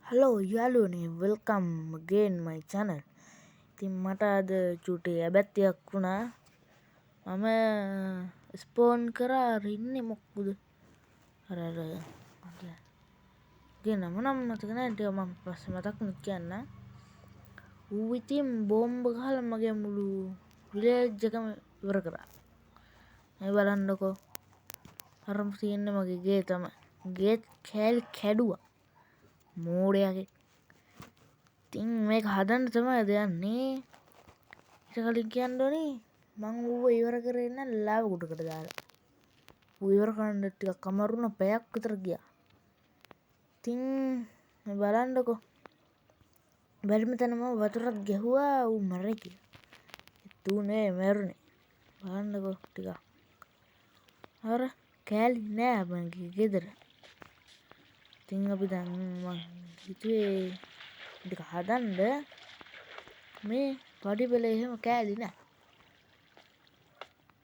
Hello යාළුවනේ, welcome again my channel. ඉතින් මට අද චුටි ඇබැත්තියක් වුණා. මම ස්පෝන් කරා ඉන්නේ මොකද අර අර ගේ නම නම් මතක නෑ, ටික මම පස්සේ මතක් වුණොත් කියන්න. ඌ ඉතින් බෝම්බ ගහලා මගේ මුළු විලේජ් එකම ඉවර කරා. මේ බලන්නකෝ, අරම තියෙන්නේ මගේ ගේ තමයි. ගේත් කෑලි කැඩුවා මෝඩයාගේ. ඉතින් මේක හදන්න තමයි අද යන්නේ. ඊට කලින් කියන්න ඕනේ මං ඌව ඉවර කරේ නෑ ලාව ගොඩකට දාලා. ඌ ඉවර කරන්න ටිකක් අමාරු වුණා, පැයක් විතර ගියා. ඉතින් මේ බලන්නකෝ, බැරිම තැන මම වතුරත් ගැහුවා ඌ මැරෙයි කියලා. ඒත් ඌ නෙවෙයි මැරුණේ. බලන්නකෝ ටිකක්. අර කෑලි නෑ මගේ ගෙදර. ඉතින් අපි දැන් මං හිතුවේ ටික හදන්න. මේ පඩි පෙළ එහෙම කෑලි නෑ.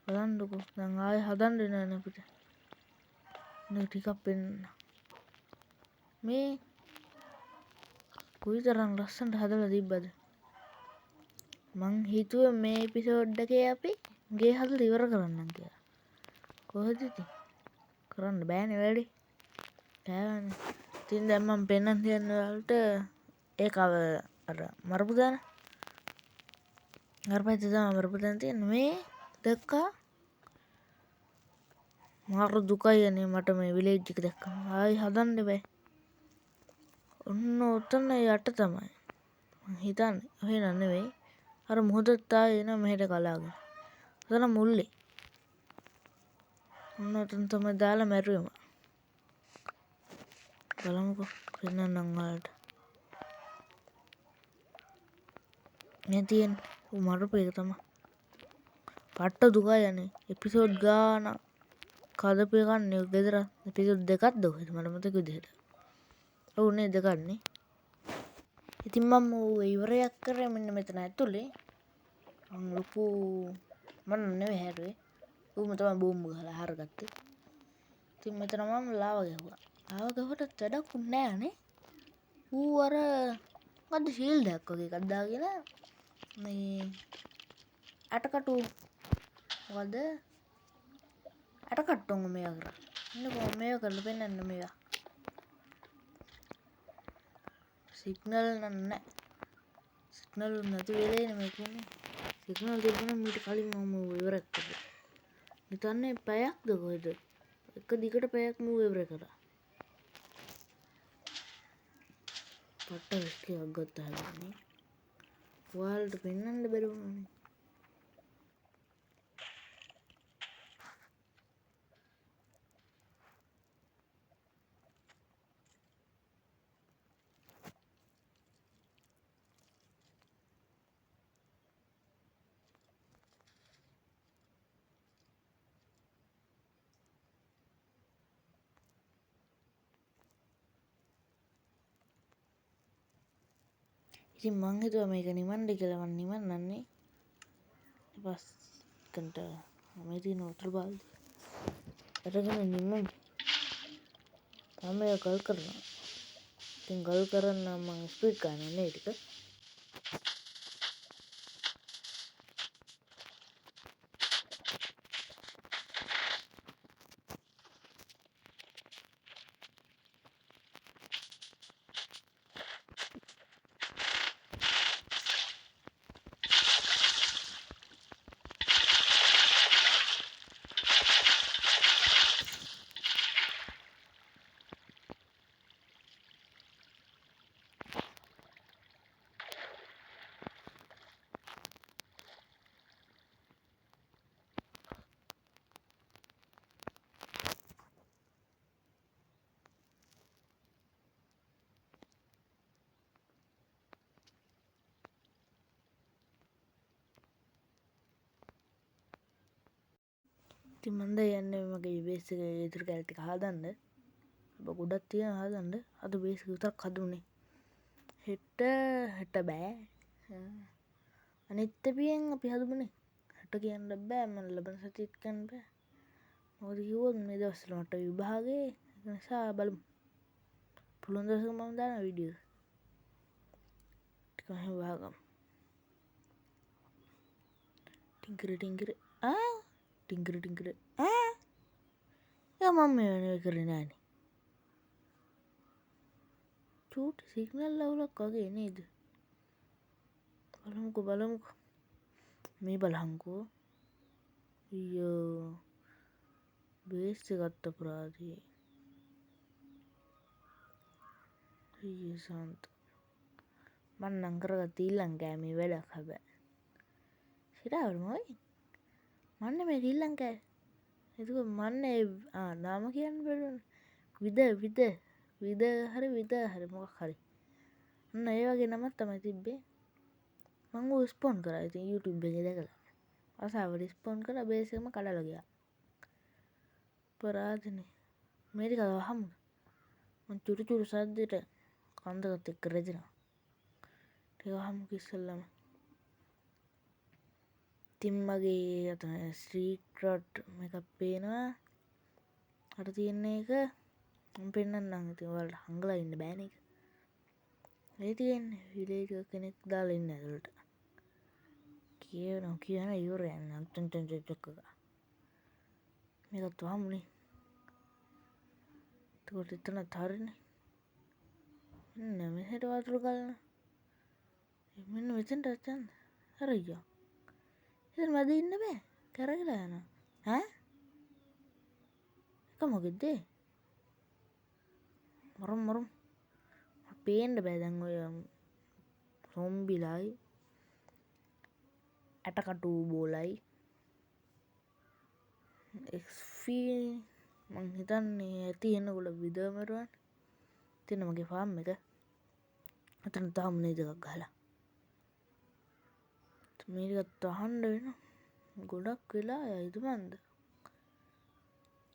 බලන්නකෝ දැන් ආයෙ හදන්න නෑනේ අපිට. මේ ටිකක් පෙන්න. මේ කොයිතරම් ලස්සනට හදලා තිබ්බද. මං හිතුවේ මේ එපිසෝඩ් එකේ අපි ගේ හදලා ඉවර කරන්නම් කියලා. කොහෙද ඉතින් කරන්න බෑනේ වැඩි. කෑවනේ. ඉතින් දැන් මං පෙන්නන්න යන්නේ ඔයාලට ඒක අර මරපු තැන. අර පැත්තේ තමයි මරපු තැන තියෙන්නේ. මේ දැක්කා මාර දුකයි අනේ මට මේ විලේජ් එක දැක්කම. ආයි හදන්න බෑ. ඔන්න ඔතන යට තමයි මං හිතන්නේ. ඔහෙ නන් නෙවෙයි. අර මුහුදත් ආයේ එනවා මෙහෙට කලාගෙන. ඔතන මුල්ලේ. ඔන්න ඔතන තමයි දාලා මැරුවේ මං. බලමුකෝ පෙන්නන්නම් ඔයාලට. මේ තියෙන්නේ ඌ මරපු එක තමයි. පට්ට දුකයි අනේ. එපිසෝඩ් ගාන කදපු එකක් නේ ගෙදර. එපිසෝඩ් දෙකක්ද කොහෙද මට මතක විදිහට. ඔව් නේ දෙකක් නේ. ඉතින් මම ඌ ඉවරයක් කරේ මෙන්න මෙතන ඇතුලේ. මං ලොකු මං නෙවෙයි හැරුවේ. ඌම තමයි බෝම්බ ගහලා හරගත්තේ. ඉතින් මෙතන මම ලාව ගැහුවා. ලාව ගැහුවට වැඩක් නෑ නේ. ඌ අර මොකද්ද ෂීල්ඩ් එකක් වගේ එකක් දාගෙන මේ ඇටකටු මොකද්ද ඇටකට්ටුන් මේවා කරා. ඉන්නකෝ මේවා කරලා පෙන්නන්න මේවා. සිග්නල් නම් නෑ. සිග්නල් නැති වෙලේනේ මේක උනේ. සිග්නල් තිබුණා මීට කලින් මම ඉවර කරා. හිතන්නේ පැයක්ද කොහෙද? එක දිගට පැයක් මූ ඉවර කරා. පට්ට රිස්ක් එකක් ගත්තා හැබැයි. ඔයාලට පෙන්වන්න බැරි වුණානේ. ඉතින් මං හිතුවා මේක නිවන්න කියලා. මං නිවන්නන්නේ. ඊට පස්සේ මේ තියෙන වතුර බාල්දිය අරගෙන නිමමු. මම මේක ගල් කරනවා. ඉතින් ගල් කරන්න මං ස්පීඩ් ගන්නවා නේ ටික. ඉතින් මං දැන් යන්නේ මගේ බේස් එකේ ඉතුරු කැලේ ටික හදන්න. ඔබ ගොඩක් තියෙනවා හදන්න. අද බේස් එක විතරක් හදුනේ. හෙට බෑ. අනිත් එපියෙන් අපි හදමුනේ. හෙට කියන්න බෑ, මං ලබන සතියේත් කියන්න බෑ. මොකද කිව්වොත් මේ දවස්වල මට විභාගේ, ඒක නිසා බලමු. පුළුවන් දවසක මම දාන වීඩියෝ. ටික මෙහෙම වහගමු. ටින්කර ටින්කර ආ ටින්කර ටින්කර ආ යා මම මේ වෙන කරේ නෑනේ. චූටි සිග්නල් අවුලක් වගේ නේද? බලමුකෝ බලමුකෝ. මේ බලහන්කෝ. අයියෝ බේස් එකත් අපරාධේ. අයියෝ සාන්ත. මං නම් කරගත්ත ඊළඟ කෑමේ වැඩක් හැබැයි. සිරාවල මොයි. මන්නේ මේ ඊළඟ කෑ. එතකොට මන්නේ ආ නාම කියන්න බැරුවනේ. විද විද විද හරි විද හරි මොකක් හරි. අන්න ඒ වගේ නමක් තමයි තිබ්බේ. මං ඌ ස්පෝන් කරා ඉතින් YouTube එකේ දැකලා. ආසාවට ස්පෝන් කරලා බේස් එකම කඩලා ගියා. අපරාධනේ. මේ ටික වහමු. මං චුටු චුටු සද්දෙට කන් දෙකත් එක්ක රැඳෙනවා. ටික වහමුකෝ ඉස්සෙල්ලම. ඉතින් මගේ අතන ස්ට්‍රීට් රොඩ් එකක් පේනවා. අර තියෙන එක මම පෙන්නන්නම්. ඉතින් ඔයාලට හංගලා ඉන්න බෑනේ ඒක. ඒ තියෙන්නේ විලේජ් කෙනෙක් දාලා ඉන්න ඇතුළට. කියනවා කියන ඉවරයක් නෑ. චොන් චොන් චොන් චොක් එක. මේකත් වහමුනේ. එතකොට එතනත් හරිනේ. මෙන්න මෙහෙට වතුර ගලන. මෙන්න මෙතෙන්ට යන්න. හරිය. ඉතින් මැද ඉන්න බෑ. කැරකිලා යනවා. ඈ? එක මොකෙද්ද? මරුම් මරුම්. පේන්න බෑ දැන් ඔය සොම්බිලයි ඇටකටු බෝලයි එක්ස්ෆී මං හිතන්නේ ඇති එනකොට විදව මරුවන්. තියෙන මගේ ෆාම් එක. අතන තාම නේද එකක් ගහලා. මේ ටිකත් වහන්න වෙනවා. ගොඩක් වෙලා යයිද මන්ද?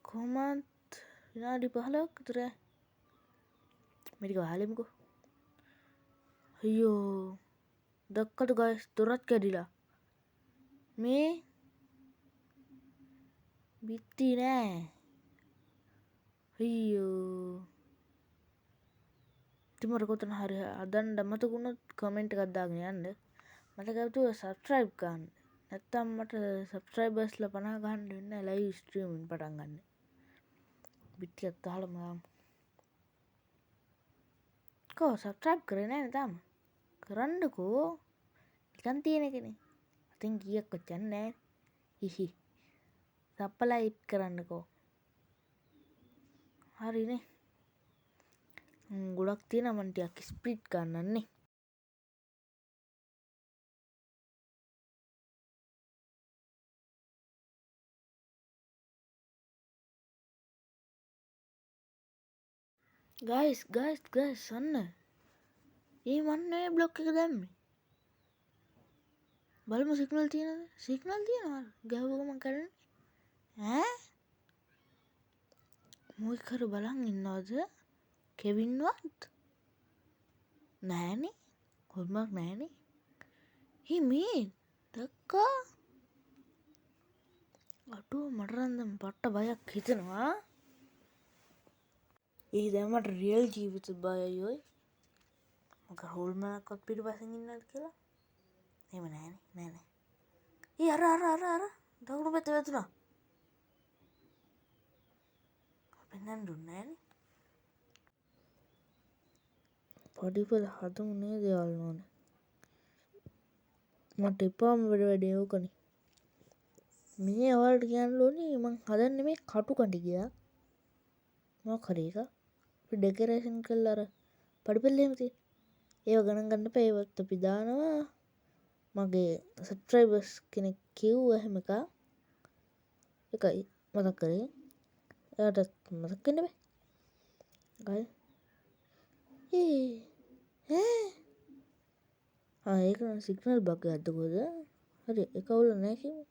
කොහොමත් විනාඩි 15ක් විතර මේ ටික වහලෙමුකෝ. අයියෝ දැක්කද ගයිස් දොරත් කැඩිලා. මේ බිත්ති නෑ. අයියෝ ඉතින් මට කොතන හරි හදන්න මතක වුණොත් කමෙන්ට් එකක් දාගෙන යන්න. මතක ඇතුව සබ්ස්ක්‍රයිබ් කරන්න. නැත්තම් මට සබ්ස්ක්‍රයිබර්ස්ලා 50 ගහන්න වෙන්නේ නෑ ලයිව් ස්ට්‍රීමින් පටන් ගන්න. බිත්තියත් අහලම දාමු. කෝ සබ්ස්ක්‍රයිබ් කරේ නෑනේ තාම. කරන්නකෝ. නිකන් තියෙන එකනේ. අතින් කීයක්වත් යන්නේ නෑ. හිහි. සබ්ස්ක්‍රයිබ් කරන්නකෝ. හරිනේ. ගොඩක් තියෙනවා මං ටිකක් ස්පීඩ් ගන්නන්නේ. ගයිස් ගයිස් ගයිස් අන්න ඒ මන් මේ බ්ලොක් එක දැම්මේ. බලමු සිග්නල් තියෙනවද? සිග්නල් තියෙනවා. ගැහුව ගමන් කරන්නේ. ඈ මොකක් හරි බලන් ඉන්නවද? කෙවින්වත් නෑනේ. හොල්මක් නෑනේ. හේ මේ දැක්කා. අඩෝ මට නම් දැන් පට්ට බයක් හිතෙනවා. ඒ දැන් මට රියල් ජීවිත බයයි ඔය. මොකක් හොල්මනක්වත් පිටිපස්සෙන් ඉන්නවද කියලා. එහෙම නෑනේ. නෑ නෑ. ඒ අර අර අර අර දකුණු පැත්තේ වැදුනා. පෙන්නන්න දුන්නේ නෑනේ. පඩිපෙළ හදමු නේද යාළුවනේ. මට එපාම වැඩ වැඩේ ඕකනේ. මේ ඔයාලට කියන්න ඕනේ මං හදන්නේ මේ කටු කඬි ගියා. මොකක් හරි එකක්. අපි ඩෙකරේෂන් කරලා අර පඩිපෙළ එහෙම තියෙන. ඒව ගණන් ගන්න එපා. ඒවත් අපි දානවා. මගේ සබ්ස්ක්‍රයිබර්ස් කෙනෙක් කිව්ව එහෙම එකක්. එකයි මතක් කරේ. එයාටත් මතක් වෙන්න බෑ. ගයි. ඒ ඈ ආ ඒක නම් සිග්නල් බග් එකක්ද කොහෙද? හරි ඒක අවුල නෑ කියමු.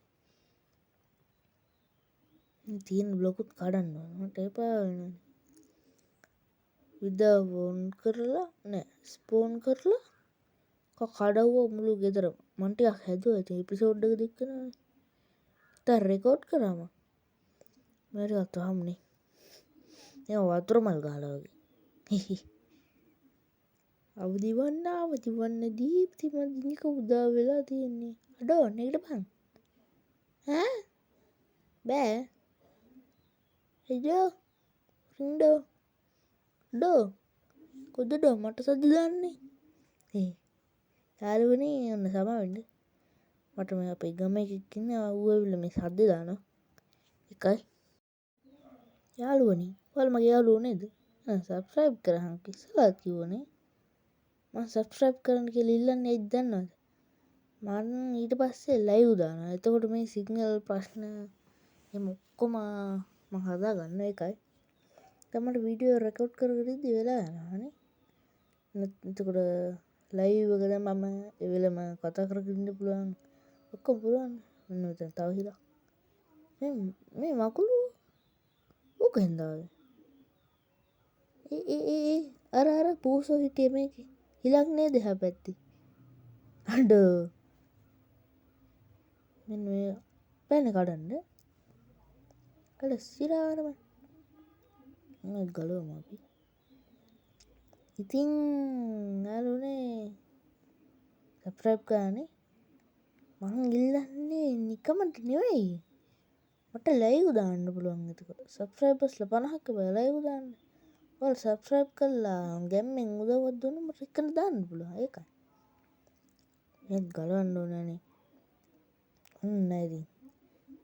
මේ තියෙන බ්ලොකුත් කඩන්න ඕන. මට එපා වෙනවා. විදා ඔන් කරලා නෑ ස්පෝන් කරලා කඩව්ව මුළු ගෙදරම. මං ටිකක් හැදුවා ඉතින් එපිසෝඩ් එක දික් වෙනවනේ. දැන් රෙකෝඩ් කරාම මේ ටිකක් වහමුනේ. මේ වතුර මල් ගහලා වගේ. හිහි. අවදි වන්න අවදි වන්න දීප්තිමත් දිනක උදා වෙලා තියෙන්නේ. අඩෝ නැගිටපන්. ඈ බෑ. අයියෝ රින්ඩෝ ඩෝ කොද්ද ඩෝ මට සද්ද දාන්නේ. ඒ යාළුවනේ ඔන්න සමා වෙන්න. මට මේ අපේ ගම එකෙක් ඉන්නවා ඌ ඇවිල්ලා මේ සද්ද දානවා. එකයි. යාළුවනේ ඔයාලා මගේ යාළුවෝ නේද? සබ්ස්ක්‍රයිබ් කරහන් ඉස්සරහත් කිව්වනේ. මං සබ්ස්ක්‍රයිබ් කරන්න කියලා ඉල්ලන්නේ ඇයිද දන්නවද? මං ඊට පස්සේ ලයිව් දානවා. එතකොට මේ සිග්නල් ප්‍රශ්න එහෙම ඔක්කොම මං හදා ගන්න එකයි. දැන් මට වීඩියෝ රෙකෝඩ් කර කර ඉද්දි වෙලා යනවානේ. එතකොට ලයිව් එක දැන් මම ඒ වෙලෙම කතා කර කර ඉන්න පුළුවන්. ඔක්කොම පුළුවන්. මෙන්න මෙතන තව හිලක්. මේ මේ මකුළු ඌ කොහෙන්ද ආවේ? ඒ ඒ ඒ ඒ අර අර පූසෝ හිටියේ මේකේ. හිලක් නේද එහා පැත්තේ? අඩෝ. මෙන්න මේ බෑනේ කඩන්න. අර සිරාවන බං. මේ ගලවමු අපි. ඉතින් යාළුවනේ සබ්ස්ක්‍රයිබ් කරන්නේ මං ඉල්ලන්නේ නිකමට නෙවෙයි. මට ලයිව් දාන්න පුළුවන් එතකොට. සබ්ස්ක්‍රයිබර්ස්ලා 50ක් බෑ ලයිව් දාන්න. ඔයාලා සබ්ස්ක්‍රයිබ් කරලා ගැම්මෙන් උදව්වක් දුන්නොත් මට එක්කන දාන්න පුළුවන්. ඒකයි. මේක ගලවන්න ඕනනේ. ඔන්න ඉතින්.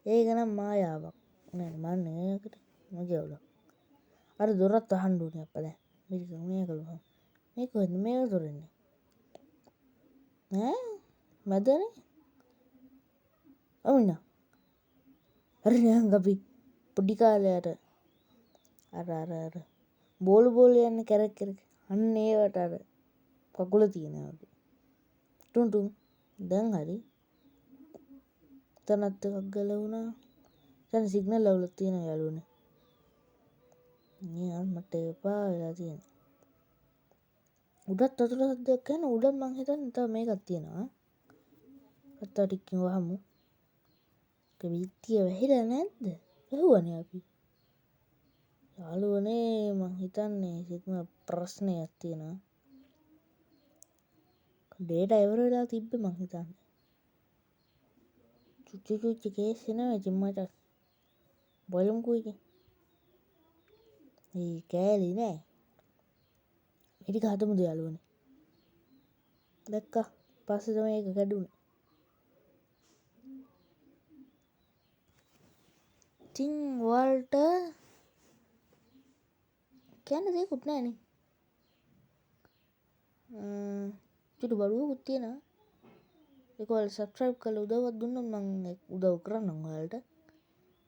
ඒක නම් මායාවක්. නෑ මන් ඒකට මගේ අවුලක්. අර දොරත් වහන්න ඕනේ අප්පා දැන්. මේක මේක වහන්න. මේක කොහෙන්ද මේක දොරෙන්නේ? ඈ මැදනේ? ඔව් නා. හරි නං අපි පොඩි කාලේ අර අර අර අර බෝල බෝල යන කැරක් කැරක් අන්න ඒවට අර කකුල තියෙනවා වගේ. ටුන් ටුන් දැන් හරි. තනත් එකක් ගලවුණා. දැන් සිග්නල් අවුලක් තියෙනවා යාළුවනේ. නේ අර මට එපා වෙලා තියෙනවා. උඩත් වතුර සද්දයක් ඇහෙන උඩත් මං හිතන්නේ තව මේකක් තියෙනවා. අත්තා ටිකකින් වහමු. ඒක බිත්තිය වැහිලා නැද්ද? වැහුවනේ අපි. යාළුවනේ මං හිතන්නේ සිග්නල් ප්‍රශ්නයක් තියෙනවා. ඩේටා ඉවර වෙලා තිබ්බේ මං හිතන්නේ. චුච්චි චුච්චි කේස් එනවා ඉතින් මට. බලමුකෝ ඉතින්. ඒ කෑලි නෑ. මේ ටික හදමුද යාළුවනේ? දැක්කා පස්සේ තමයි ඒක කැඩුනේ. ඉතින් ඔයාලට කියන්න දෙයක්වත් නෑනේ. චුටි බඩුවකුත් තියෙනවා. ඒක ඔයාලා සබ්ස්ක්‍රයිබ් කරලා උදව්වක් දුන්නොත් මං උදව් කරන්නම් ඔයාලට.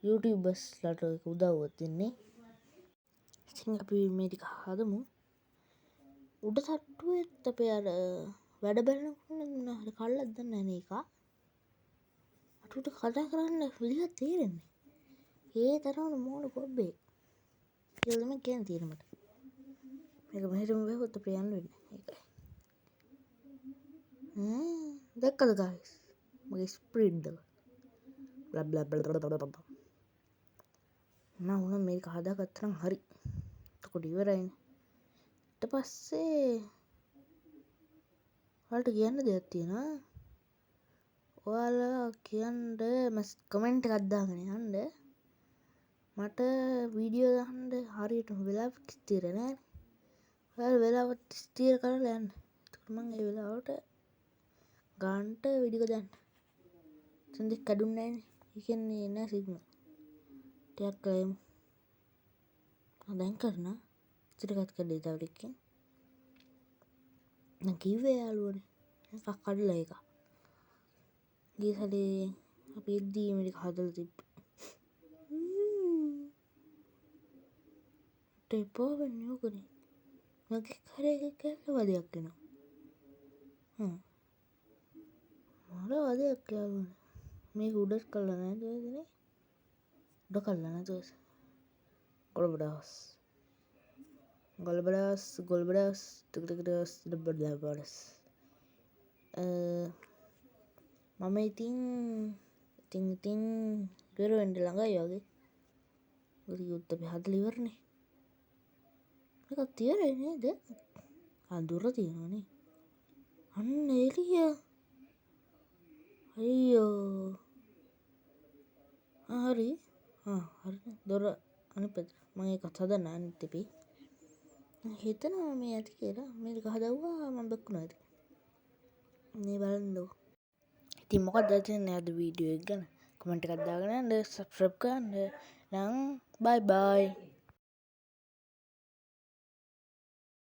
YouTubers-ලට ඒක උදව්වක් දෙන්නේ. ඉතින් අපි මේ ටික හදමු. උඩ තට්ටුවෙත් අපේ අර වැඩ බලනකොට මොන හරි කල්ලක් දන්නේ නෑනේ ඒක. මට උඩ කතා කරන්න විදිහක් තේරෙන්නේ. ඒ තරමට මෝඩ ගොබ්බෙක්. කියලා තමයි කියන්න තියෙන්නේ මට. මේක මෙහෙටම වැහුවොත් අපිට යන්න වෙන්නේ. ඒකයි. දැක්කද ගයිස්? මගේ ස්පීඩ් එක. Blah blah blah blah blah. මම උනා මේක හදාගත්තා නම් හරි. එතකොට ඉවරයිනේ. ඊට පස්සේ ඔයාලට කියන්න දෙයක් තියෙනවා. ඔයාලා කියන්න කමෙන්ට් එකක් දාගෙන යන්න. මට වීඩියෝ දාන්න හරියටම වෙලාවක් ස්ථිර නෑනේ. ඔයාලා වෙලාවක් ස්ථිර කරලා යන්න. එතකොට මං ඒ වෙලාවට ගානට වීඩියෝ දාන්න. එතෙන් දෙයක් කැඩුන්නේ නෑනේ. ඒ කියන්නේ නෑ සිග්නල්. ටිකක් වෙලා දැන් කරනවා. ඉතින් ටිකක් කැඩේ තව ටිකකින්. මං කිව්වේ යාළුවනේ. එකක් කඩලා ඒක. ගිය සැරේ අපි එද්දී මේ ටික හදලා තිබ්බේ. මට එපා වෙන්නේ ඕකනේ. මගේ කරේ එකක් ඇවිල්ලා වදයක් එනවා. මර වදයක් යාළුවනේ. මේක උඩට කළා නේද ඔයදනේ? උඩ කළා නේද ඔය? ගොල්බඩාස්. ගොල්බඩාස් ගොල්බඩාස් ටික ටික ඩාස් ඩබ්බඩාස්. මම ඉතින් ඉතින් ඉතින් ඉවර වෙන්න ළඟයි වගේ. මොකද කිව්වොත් අපි හදලා ඉවරනේ. මේකත් ඉවරයි නේද? ආ, දොර තියෙනවනේ. අන්න එළිය. අයියෝ, ආ හරි. ආ හරිනේ, දොර අනිත් පැත්තට. මම ඒකත් හදන්න අනිත් එපේ. හිතනවා මේ ඇති කියලා. මේක හදව්වා, මම බැක්කුණා. ඉතින් මේ බලන්නකෝ. ඉතින් මොකක්ද හිතන්නේ අද වීඩියෝ එක ගැන? කමෙන්ට් එකක් දාගෙන යන්න, සබ්ස්ක්‍රයිබ් කරන්න. නම් බයි බයි.